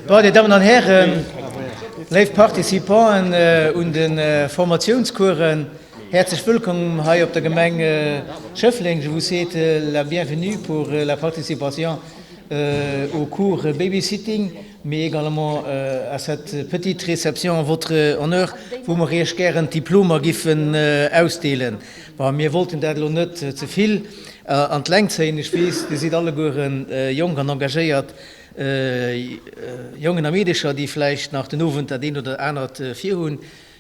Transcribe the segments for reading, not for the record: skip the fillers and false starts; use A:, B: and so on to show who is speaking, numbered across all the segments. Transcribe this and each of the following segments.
A: Bon, Dir Dammen an Hären, léif Participanten un de Formatiounscoursen, häerzlech wëllkomm hei op der Gemeng Schëffleng. Je vous souhaite la bienvenue pour la participation au cours Babysitting, mais également à cette petite réception en votre honneur, wou mer Iech gären d'Diplomer giffen ausdeelen. Bon, mir wollten dat elo net ze vill an d'Längt zéien. Ech weess, Dir sidd allegueren jonk an engagéiert Jongen a Meedecher, déi vläicht nach den Owend dat eent oder anert virhunn.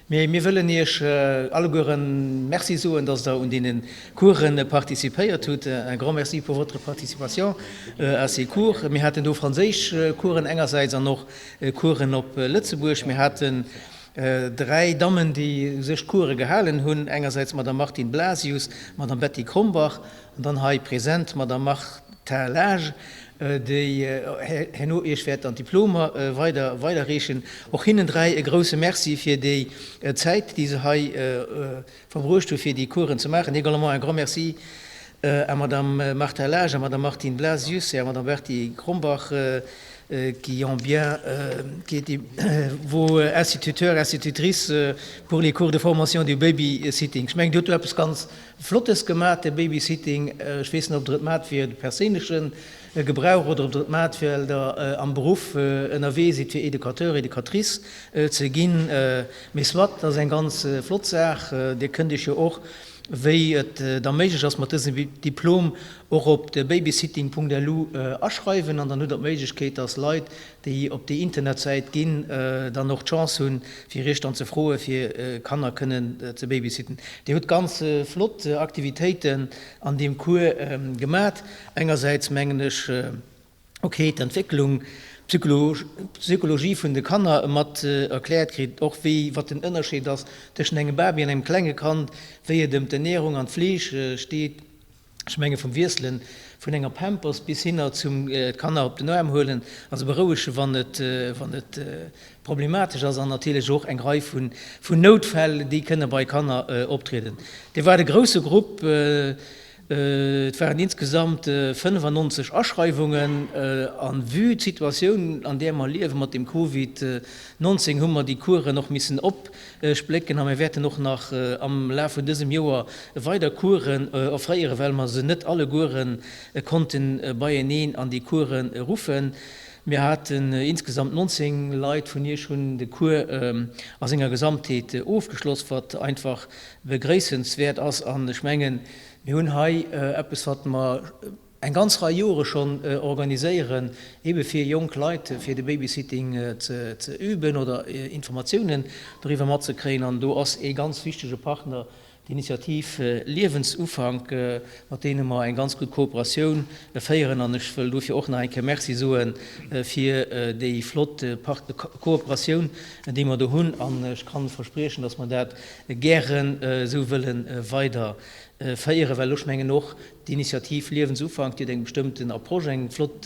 A: Mee mir wëllen Iech allegueren Merci soen, dass Der un deene Coursen participéiert hutt. Un grand merci pour votre participation à ces cours. Mir haten do franséisch Coursen engersäits an och Coursen op Lëtzebuerg. Mir haten 3 Dammen, déi u sech d'Course gehalen hunn, engersäits d'Madame Martine Blasius, d'Madame Betty Krombach an dann hei present d'Madame Martha Lage, déi herno Iech wäert dann d'Diplomer weider weiderreechen. Och hinnen 3 e grouse Merci fir déi Zäit, déi se hei verbruecht hu fir déi Coursen ze maachen. Également un grand merci à Madame Martha Lage, à Madame Martine Blasius et à Madame Berthy Krombach, qui ont bien qui étaient vos instituteurs, institutrices pour les cours de formation du Babysitting. Ech mengen, Dir hutt do eppes ganz Flottes gemat, de Babysitting. Ech weess net, ob Der et mat fir de perséinleche Gebrauch oder ob Der et mat, well Der am Beruff ënnerwee sidd, fir Educateur, Educatrice ze ginn. Mee soit, dat ass eng ganz flott Saach. Dir kënnt Iech jo och, wéi et da méiglech ass, mat dësem Diplom och op de babysitting.lu aschreiwen an dann hutt Der d'Méiglechkeet, dass Leit, déi op déi Internetsäit ginn, dann och d'Chance hunn, fir Iech dann ze froen, fir Kanner kënnen ze babysitten. Dir hutt ganz flott Aktivitéiten an deem Cours gemat. Engersäits mengen ech, ok, d'Entwécklung, d'Psychologie vun de Kanner mat erkläert kritt, och wéi, wat den Ënnerscheed ass tëschent engem Baby an engem klenge Kand, wéi et ëm d'Ernärung an d'Fleeg steet. Ech menge vum Wiessele vun enger Pampers bis hinner zum d'Kanner op den Aarm huelen a se berouegen, wann et, wann et problematesch ass, an natierlech och eng Rei vun Noutfäll, déi kënne bei Kanner optrieden. Dir waart e grousse Grupp, et waren insgesamt 95 Aschreiwungen. A vue d'Situatioun, an där mer liewe mat dem Covid 19, hu mer déi Coursen och missen op Splécken a mir wäerten och nach am Laf vun dësem Joer weider Coursen offréieren, well mer se net allegueren konnten beieneen an déi Coursen ruffen. Mir haten insgesamt 19 Leit vun Iech hunn de Cours a senger Gesamtheet ofgeschloss, wat einfach begréissenswäert ass. An ech mengen, mir hunn hei eppes, wat mer eng ganz Rei Jore schonn organiséieren, ebe fir jonk Leit fir de Babysitting ze üben oder Informatiounen doriwwer matzekréien. An do ass ee ganz wichtege Partner d'Initiativ Liewensufank, mat deene mer eng ganz gutt Kooperatioun féieren. An ech wëll dofir och nach eng Kéier Merci soe fir déi flott Kooperatioun, déi mer do hunn. An ech ka verspriechen, dass mer dat gären esou wëlle weiderféieren, well ech mengen och, D'Initiativ Liewensufank, déi huet eng bestëmmten Approche, eng flott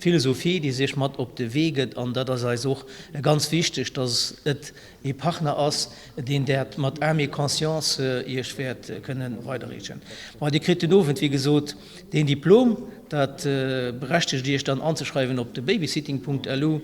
A: Philosophie, déi sech mat op de Wee gëtt. An dat ass eis och ganz wichteg, dass et ee Partner ass, deen dat mat âme et conscience Iech wäert kënne weiderreechen. Bon, Dir kritt den Owend, wéi gesot, deen Diplom. Dat berechtegt Iech dann anzeschreiwen op de babysitting.lu.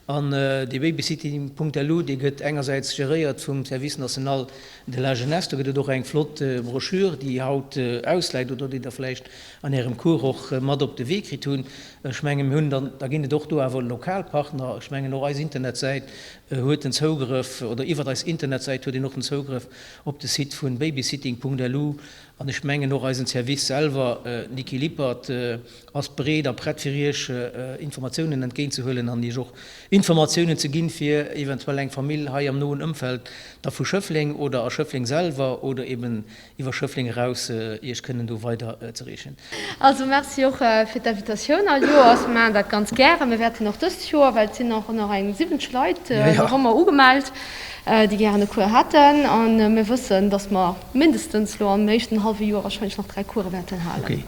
A: An dee babysitting.lu, dee gëtt engersäits geréiert vum Service national de la jeunesse. Do gëtt et och eng flott Broschür, déi haut ausläit oder déi Der vläicht an Ärem Cours och mat op de Wee kritt hunn. Ech mengen, mir hunn dann, da ginn et och do awer lokal Partner. Ech mengen, och eis Internetsäit huet den Zougrëff, oder iwwert eis Internetsäit huet een och den Zougrëff op de Site vun babysitting.lu. An ech mengen, och eisen Service selwer, Niki Lippert, ass bereet a prett fir Iech Informatiounen entgéintzehuelen an Iech och Informatiounen ze ginn, fir eventuell eng Famill hei am noen Ëmfeld da vu Schëffleng oder a Schëffleng selwer oder eben iwwer Schëffleng eraus Iech kënnen do weider ze reechen.
B: Also Merci och fir d'Invitatioun all Joers. Mir maachen dat ganz gären. Mir wäerten och dëst Joer, well et sinn och nach eng 70 Leit nach ëmmer ugemellt, déi gären e Cours hätten. A mir wëssen, dass mer mindestens lo am éischten hallwe Joer wahrscheinlech nach 3 Course wäerten halen.